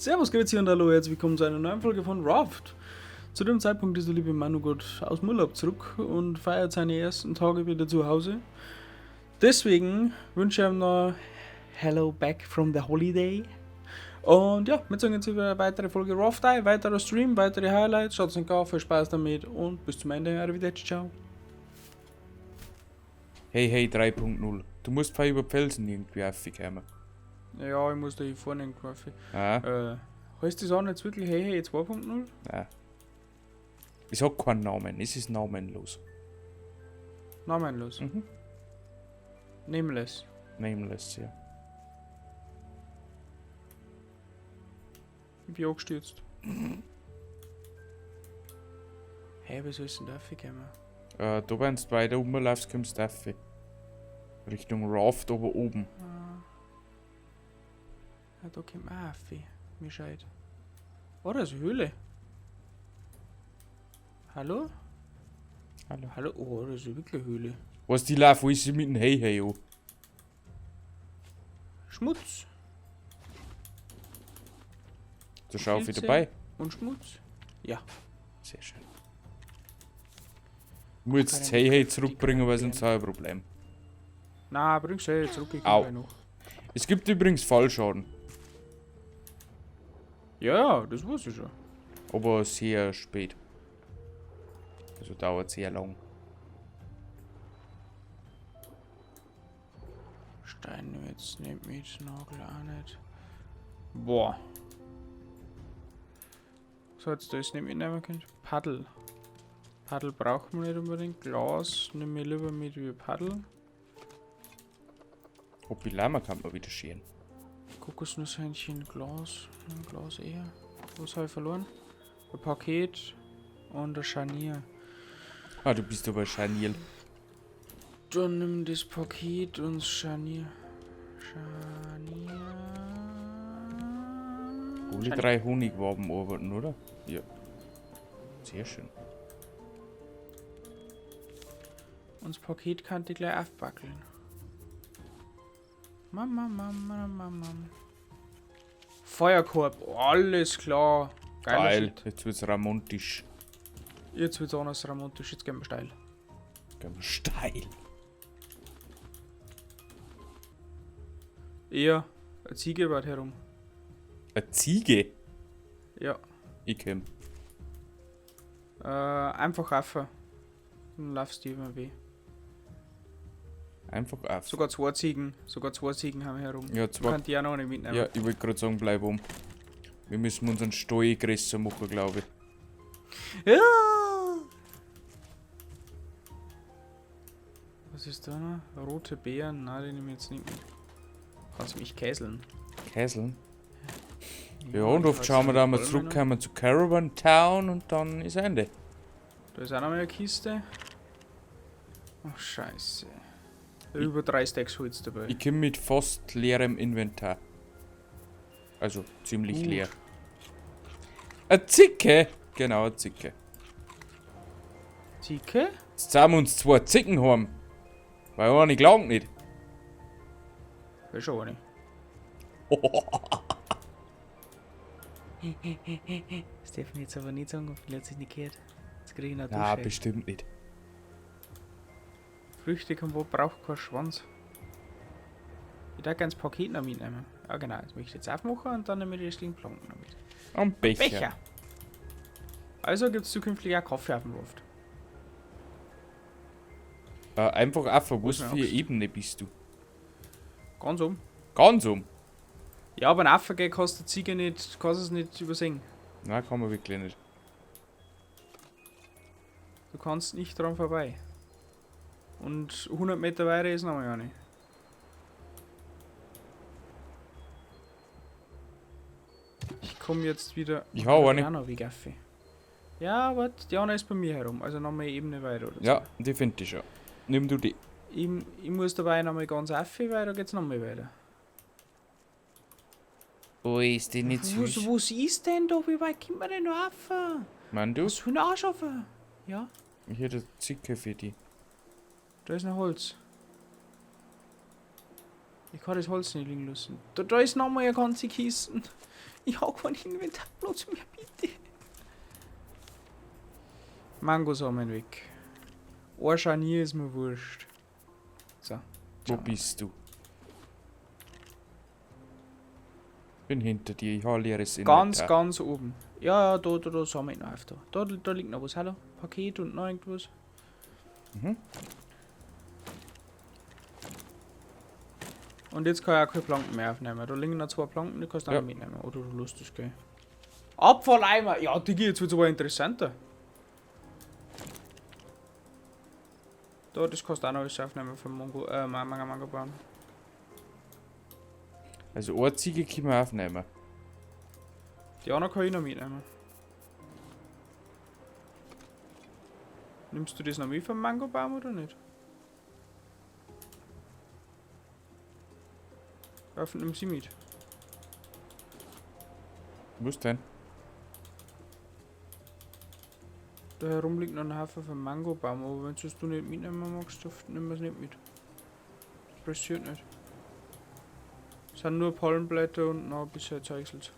Servus, grüezi und hallo, herzlich willkommen zu einer neuen Folge von Raft. Zu dem Zeitpunkt ist der liebe Manugot aus dem Urlaub zurück und feiert seine ersten Tage wieder zu Hause. Deswegen wünsche ich ihm noch Hello back from the holiday. Und ja, wir sagen jetzt wieder eine weitere Folge Raft ein, weiterer Stream, weitere Highlights. Schaut es an, viel Spaß damit und bis zum Ende. Arrivederci, ciao. Hey, hey, 3.0. Du musst fein über Felsen irgendwie raufkommen. Ja, ich muss da hier vorne irgendwie. Ah. Heißt das auch nicht wirklich Hey, hey 2.0? Nein. Es hat keinen Namen, es ist namenlos. Namenlos? Mhm. Nameless. Nameless, ja. Ich bin angestürzt. Hey, wie soll ich denn da raufkommen? Da, wenn du weiter rumlaufst, kommst du rauf. Richtung Raft, aber oben. Ah. Ja, da kommt man auch rauf. Mir scheint. Oh, das ist eine Höhle. Hallo? Hallo. Hallo? Oh, das ist wirklich eine Höhle. Was, die laufen alles mit dem Hey, hey, oh. Schmutz. Da schau ich Pilze dabei. Und Schmutz. Ja. Sehr schön. Ich muss jetzt Keine das Hey, hey Luft, die zurückbringen, weil sonst Quarantäne. habe ich ein Problem. Na, bringst du Hey zurück, ich komm Au. gleich noch. Es gibt übrigens Fallschaden. Ja, ja, das wusste ich schon. Aber sehr spät. Also dauert sehr lang. Stein nehme ich jetzt nicht mit, Nagel auch nicht. Boah. So, jetzt das nicht mitnehmen können. Paddel. Paddel braucht man nicht unbedingt. Glas nehme ich lieber mit wie Paddel. Hobby Lama kann man wieder scheren. Kokosnusshähnchen, Glas. Glas eher. Was habe ich verloren? Ein Paket und ein Scharnier. Ah, du bist aber ein Scharnier. Dann nimm das Paket und das Scharnier. Scharnier. Alle Scharnier. 3 Honigwaben arbeiten, oder? Ja. Sehr schön. Und das Paket kann ich gleich aufwackeln. Mama, Mama, Mama, Mama. Feuerkorb, alles klar. Geiler Geil, Shit. jetzt wird's ramontisch. Jetzt wird's anders ramontisch, jetzt gehen wir steil. Gehen wir steil. Ja, eine Ziege war herum. Eine Ziege? Ja. Ich komm. Einfach rauf. Dann laufst du immer weh. Einfach auf. Sogar 2 Ziegen. Sogar 2 Ziegen haben wir herum. Ja, Du 2. kannst die auch noch nicht mitnehmen. Ja, ich wollte gerade sagen, bleib um. Wir müssen unseren Stall größer machen, glaube ich. Ja! Was ist da noch? Rote Beeren? Nein, die nehme ich jetzt nicht mit. Kannst du mich käseln? Käseln? Ja, Ja, und ich oft weiß schauen wir nicht, da mal wollen wir noch? zurückkommen zu Caravan Town und dann ist Ende. Da ist auch noch mal eine Kiste. Ach, scheiße. Über 3 Stacks Holz dabei. Ich komme mit fast leerem Inventar. Also ziemlich Gut. leer. Eine Zicke! Genau, eine Zicke. Zicke? Jetzt zahlen wir uns 2 Zicken heim. Weil eine gelangt nicht. Wäre schon eine. Das darf ich jetzt aber nicht sagen, vielleicht hat sich nicht gehört. Jetzt krieg ich noch Na, Dusche. bestimmt nicht. Früchtekompott braucht keinen Schwanz. Ich darf ganz Paket noch mitnehmen. Ja genau, das möchte ich jetzt aufmachen und dann nehme ich die restlichen Planken noch mit. Am Becher. Becher. Also gibt's zukünftig auch Kaffee auf dem Raft. Einfach auf, was Muss man für eine auch Ebene bist du? Ganz um. Ganz um? Ja, aber ein Affe geht, kannst du Ziege nicht, kannst es nicht übersehen. Nein, kann man wirklich nicht. Du kannst nicht dran vorbei. Und 100 Meter weiter ist noch mal eine. Ich komm jetzt wieder. Ich hau eine. Auch noch wie Kaffee. Ja, warte, die eine ist bei mir herum, also nochmal eine Ebene weiter oder Ja, die finde ich schon. Nimm du die. so. Ich muss dabei nochmal ganz auf, weil da geht's nochmal weiter. Oh, ist die nicht Was, was ist denn da? Wie weit kommt man denn noch auf? Mann, du? Was für ein Arsch auf? Ja, Hier der Zicke für die. da ist noch Holz. Ich kann das Holz nicht liegen lassen. Da ist nochmal eine ganze Kiste. Ich hab keinen Inventarplatz mehr, bitte. Mangosamen weg. Ein Scharnier ist mir wurscht. So. Wo bist du? Bin hinter dir, ich habe leeres Inventar. Ganz, ganz oben. Ja, ja, da sammle ich noch auf. Da liegt noch was. Hallo? Paket und noch irgendwas. Mhm. Und jetzt kann ich auch keine Planken mehr aufnehmen. Da liegen noch 2 Planken, die kannst du auch Ja. noch mitnehmen. Oder du lustig, gell? Abfalleimer! Ja, Digi, jetzt wird's aber interessanter. Da, das kannst du auch noch alles aufnehmen vom Mongo, Manga Manga Baum. Also eine Ziege können wir aufnehmen. Die anderen kann ich noch mitnehmen. Nimmst du das noch mit vom Mangobaum oder nicht? Waffen nimm sie mit. Wo ist denn? Da herum liegt noch ein Haufen vom Mangobaum, aber wenn du es nicht mitnehmen magst, dann nimm wir es nicht mit. Das passiert nicht. Es sind nur Pollenblätter und noch ein bisschen Zeugsels.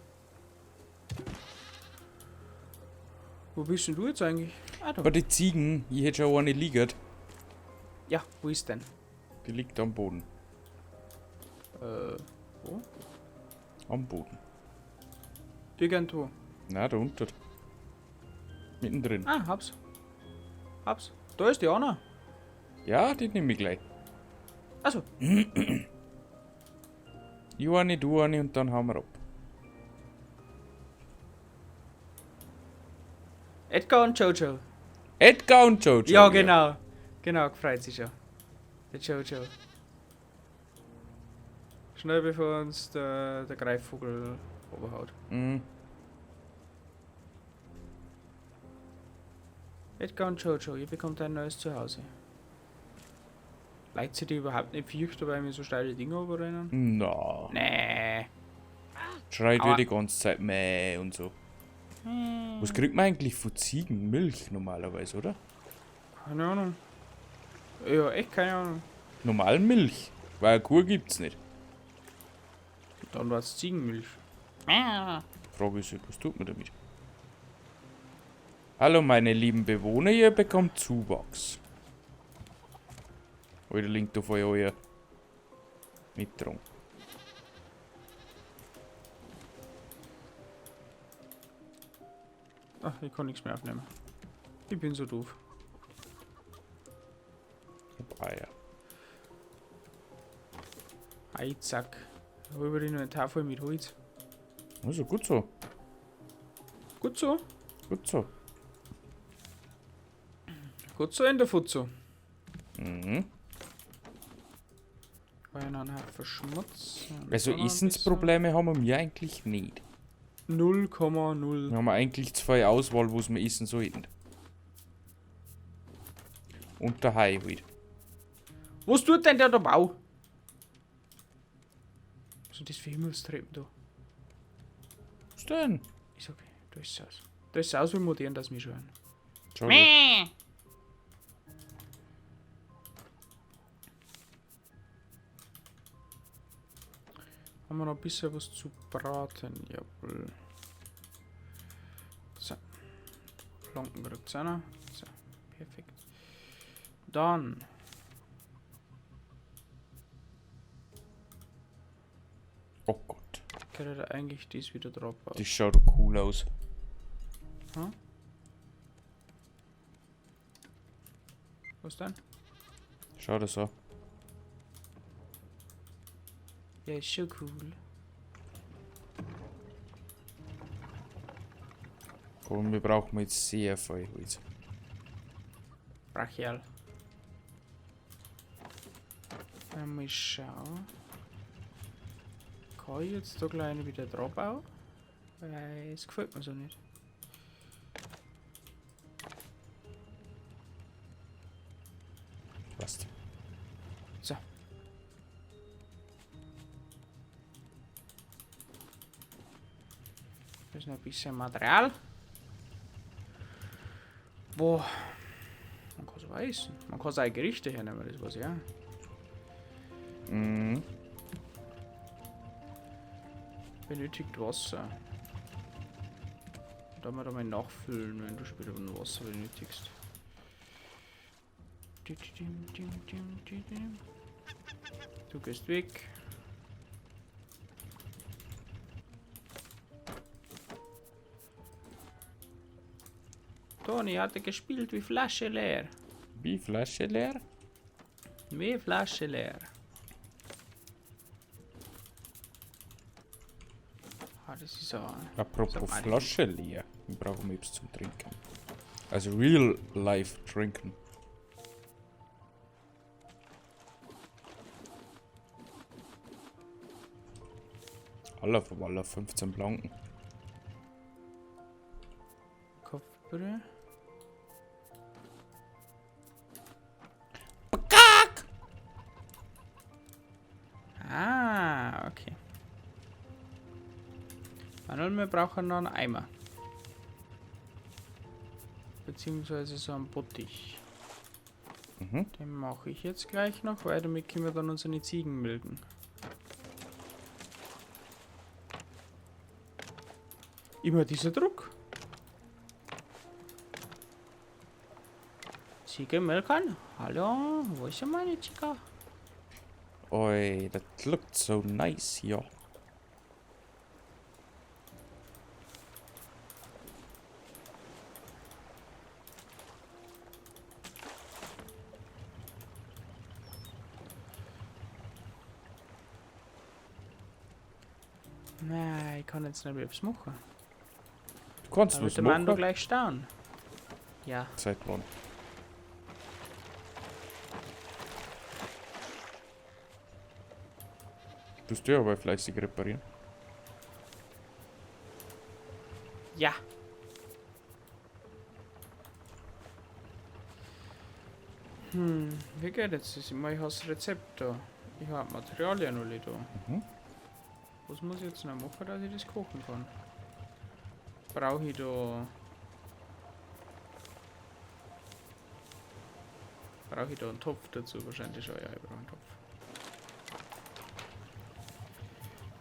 Wo bist denn du jetzt eigentlich? Ah, da. Bei den Ziegen, ich hätte schon eine liegen. Ja, wo ist denn? Die liegt am Boden. Wo? Am Boden. Irgendwo. Na, da unten. Mittendrin. Ah, hab's. Hab's. Da ist die Anna. Ja, die nehme ich gleich. Also. Ich eine, du eine und dann hauen wir ab. Edgar und Jojo. Edgar und Jojo. Ja, genau. Genau, gefreut sich schon. Der Jojo. Schnell bevor uns der Greifvogel oberhaut. Mhm. Edgar und Jojo, ihr bekommt ein neues Zuhause. Leid sie die überhaupt nicht fürchten, weil mir so steile Dinge überrennen? Na. Nee. Schreit Aua. ja die ganze Zeit meh und so. Was kriegt man eigentlich von Ziegen? Milch normalerweise, oder? Keine Ahnung. Ja, echt keine Ahnung. Normal Milch, weil eine Kuh gibt's nicht. Dann war's Ziegenmilch. Frage ist, was tut man damit? Hallo meine lieben Bewohner, ihr bekommt Zuwachs. Oder liegt da vor euer Mitterung. Ach, ich kann nichts mehr aufnehmen. Ich bin so doof. Ich hab Eier. Ei, zack. Hol über den Inventar voll mit Holz. Also gut so. Gut so. Gut so. Gut so in der Futzo. Mhm. Einen Haufen Schmutz. Und Also da noch ein Essensprobleme haben wir eigentlich nicht. bisschen. 0,0. Wir haben eigentlich zwei Auswahl, was wir essen sollten. Und der Hai halt. Was tut denn der da Bau? Was sind das für Himmelstreppen da? Was denn? Ist okay, da ist es aus. Da ist es aus, wie modern das wir schon. Schau, Mäh. Haben wir noch ein bisschen was zu braten? Jawohl. So. Planken kriegt's auch noch. So, perfekt. Dann. Oh Gott. Kann da eigentlich das wieder drauf bauen? Das schaut doch cool aus. Hm? Was denn? Schau das an. Ja, ist schon cool. Aber wir brauchen jetzt sehr viel Holz. Brachial. Mal schauen. Kann ich jetzt da gleich wieder drauf bauen? Weil es gefällt mir so nicht. Passt. So. Da ist noch ein bisschen Material. Boah. Man kann es auch essen. Man kann auch Gerichte hernehmen, das weiß ich auch. Mhm. Benötigt Wasser. Da mal nachfüllen, wenn du später Wasser benötigst. Du gehst weg. Toni hatte gespielt wie Flasche leer. Wie Flasche leer? Wie Flasche leer. Ah, das ist ja. Apropos Flasche leer. Wir brauchen etwas zum Trinken. Also real life trinken. Aller Verwaller, 15 Planken. Kopfbrühe. Kack! Ah, okay. Manuel, wir brauchen noch einen Eimer. Beziehungsweise so einen Bottich. Mhm. Den mache ich jetzt gleich noch, weil damit können wir dann unsere Ziegen melken. Immer dieser Druck. Ziege melken? Hallo, wo ist denn meine Chica? Oi, that looked so nice here. Nein, ich kann jetzt nicht mehr etwas machen. Du kannst Da was wird der Mando machen. gleich staunen. Ja. Seit wann? Tust du aber fleißig reparieren. Ja. Wie geht jetzt das? Ich meine, ich habe das Rezept da. Ich habe Materialien alle da. Mhm. Was muss ich jetzt noch machen, dass ich das kochen kann? Brauche ich da... Brauche ich da einen Topf dazu? Wahrscheinlich schon. Ja, ich brauche einen Topf.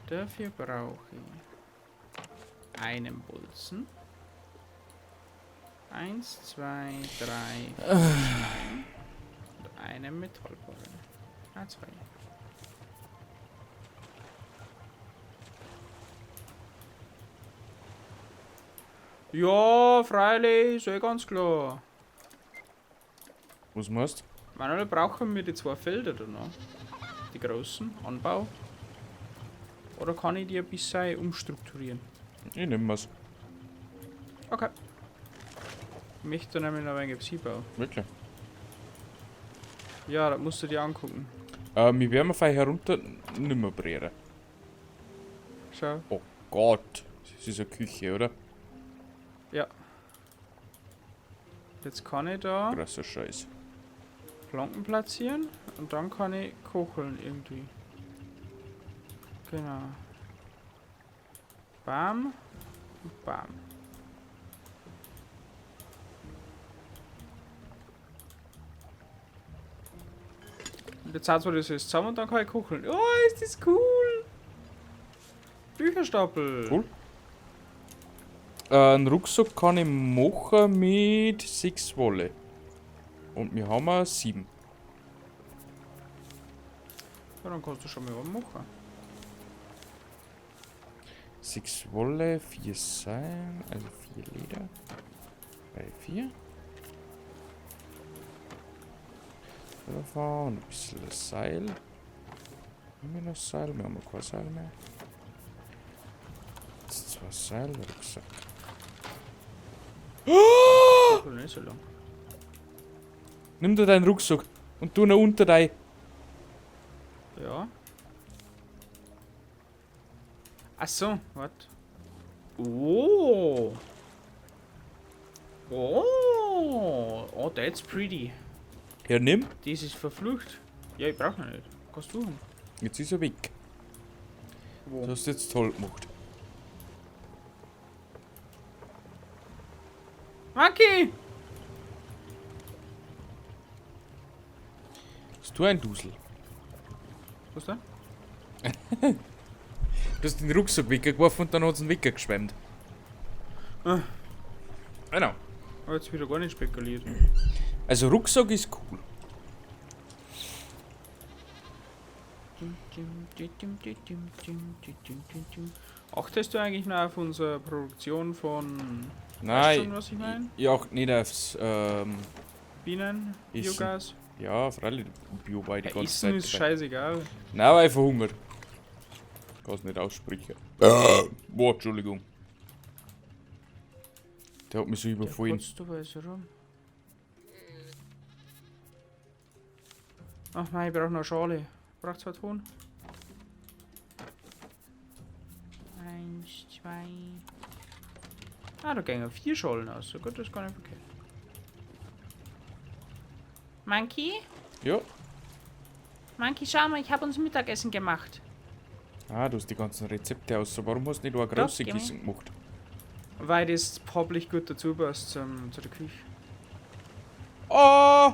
Dafür brauche ich einen Bolzen. 1, 2, 3, 4 und einen Metallbarren. Ah, 2. Ja, freilich, ist eh ganz klar. Was machst du? Manuel, brauchen wir die 2 Felder da noch? Die großen, Anbau. Oder kann ich die ein bisschen umstrukturieren? Ich nehme mir's. Okay. Ich möchte nämlich noch ein wenig bauen. Wirklich? Ja, das musst du dir angucken. Wir werden von herunter nimmer brennen. Schau. Oh Gott. Das ist eine Küche, oder? Ja. Jetzt kann ich da Krasser Scheiß. Planken platzieren und dann kann ich kocheln irgendwie. Genau. Bam. Und bam. Und jetzt hat's das alles zusammen und dann kann ich kocheln. Oh, ist das cool! Bücherstapel! Cool. Einen Rucksack kann ich machen mit 6 Wolle. Und wir haben 7. Ja, dann kannst du schon mal was machen. 6 Wolle, 4 Seil, also 4 Leder. 3, 4. Und ein bisschen Seil. Haben wir noch Seil? Wir haben kein Seil mehr. Jetzt 2 Seil, Rucksack. Oh! Nicht so lang. Nimm dir deinen Rucksack und tu ihn unter dein. Ja. Ach so, warte. Oh. Oh. Oh, that's pretty. Ja, nimm. Das ist verflucht. Ja, ich brauche ihn nicht. Kannst du haben. Jetzt ist er weg. Wo? Das hast du jetzt toll gemacht. Monkey! Bist du ein Dusel? Was denn? Du hast den Rucksack weggeworfen und dann hat es ihn weggeschwemmt. Ah. Genau. Aber jetzt wieder gar nicht spekuliert. Also Rucksack ist cool. Achtest du eigentlich noch auf unsere Produktion von Nein. Weißt du schon, was ich meine? Ich auch nicht aufs, Bienen, Essen. Biogas? Ja, freilich, Bio war ich die Ja, ganze Essen Zeit ist dabei. scheißegal. Nein, aber ich verhungert. Kann's nicht aussprechen. Boah, Entschuldigung. Der hat mich so überfallen. Der kotzt aber so rum. Ach nein, ich brauche noch eine Schale. Braucht zwei Ton? 1, 2. Ah, da gehen 4 Schalen aus. So gut, das ist gar nicht verkehrt. Monkey? Ja. Monkey, schau mal, ich hab uns Mittagessen gemacht. Ah, du hast die ganzen Rezepte aus. So, warum hast du nicht nur eine Doch, große geh mal. Kiste gemacht? Weil das farblich gut dazu passt zu der Küche. Oh!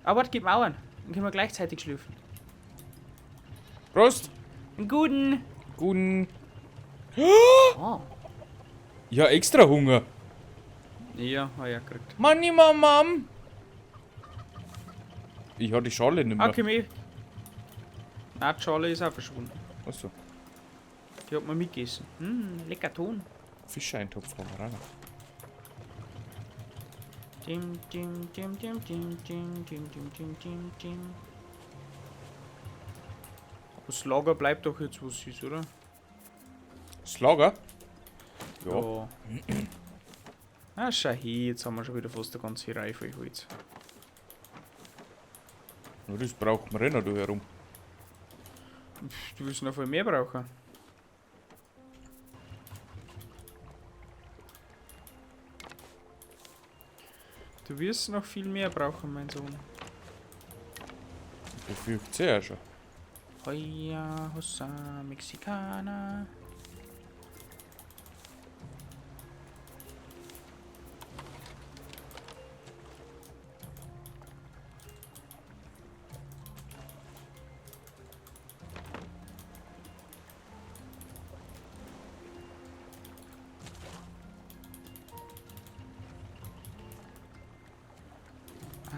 Aber warte, gib mir auch einen. Dann können wir gleichzeitig schlürfen. Prost! Einen guten! Guten! Oh. Ja, extra Hunger. Ja, hab ich auch gekriegt. Manni, Mam, Ich hab die Schale nicht mehr. Okay, mir. Nein, die Schale ist auch verschwunden. Achso. Die hat man mitgegessen. Lecker Ton. Fischeintopf haben wir auch noch. Dim, dim, dim, dim, dim, dim, dim, dim, dim, dim, dim. Das Lager bleibt doch jetzt, wo es ist, oder? Das Lager? Ja. Ja. Ah, schau her, jetzt haben wir schon wieder fast eine ganze Reihe voll Holz. Nur das braucht man eh noch da herum. Pff, du willst noch viel mehr brauchen. Du wirst noch viel mehr brauchen, mein Sohn. Befürchte ich ja schon. Hoya, Hossa, Mexicana.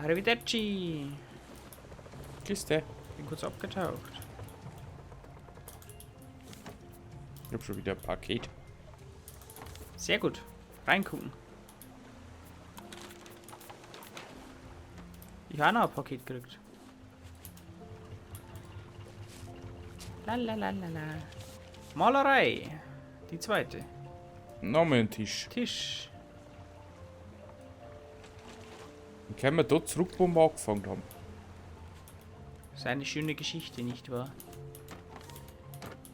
Arrivederci. Kiste. Bin kurz abgetaucht. Ich hab schon wieder ein Paket. Sehr gut. Reingucken. Ich hab auch noch ein Paket gekriegt. La la la la la. Malerei. Die zweite. Nochmal ein Tisch. Tisch. Dann können wir da zurück, wo wir angefangen haben. Das ist eine schöne Geschichte, nicht wahr?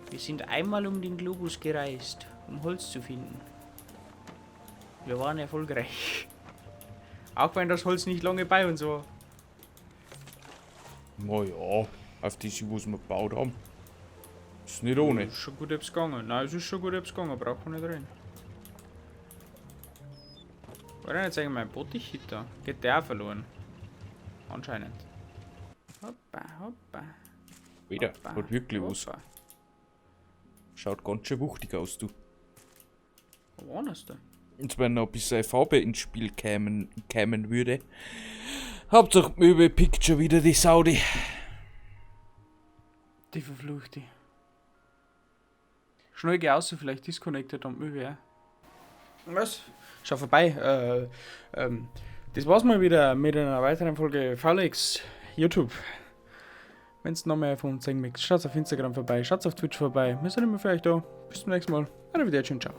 Wir sind einmal um den Globus gereist, um Holz zu finden. Wir waren erfolgreich. Auch wenn das Holz nicht lange bei uns war. Na ja, auf die, was wir gebaut haben. Ist nicht ohne. Ist schon gut etwas gegangen. Nein, es ist schon gut etwas gegangen, braucht man nicht reden. War denn jetzt eigentlich mein Bottich da? Geht der auch verloren? Anscheinend. Hoppa, hoppa. Wieder, Hoppa, hat wirklich was. hoppa. Schaut ganz schön wuchtig aus, du. Wo war das da? Und wenn noch ein bisschen Farbe ins Spiel kämen würde. Hauptsache Möbel pickt schon wieder die Saudi. Die verfluchte. Schnell geh aus, vielleicht disconnected und Möbel, ja. Was? Schau vorbei. Das war's mal wieder mit einer weiteren Folge Faulex YouTube. Wenn's noch mehr von uns sehen möchtet, schaut auf Instagram vorbei, schaut auf Twitch vorbei. Wir sind immer für euch da. Bis zum nächsten Mal. Arrivederci und ciao.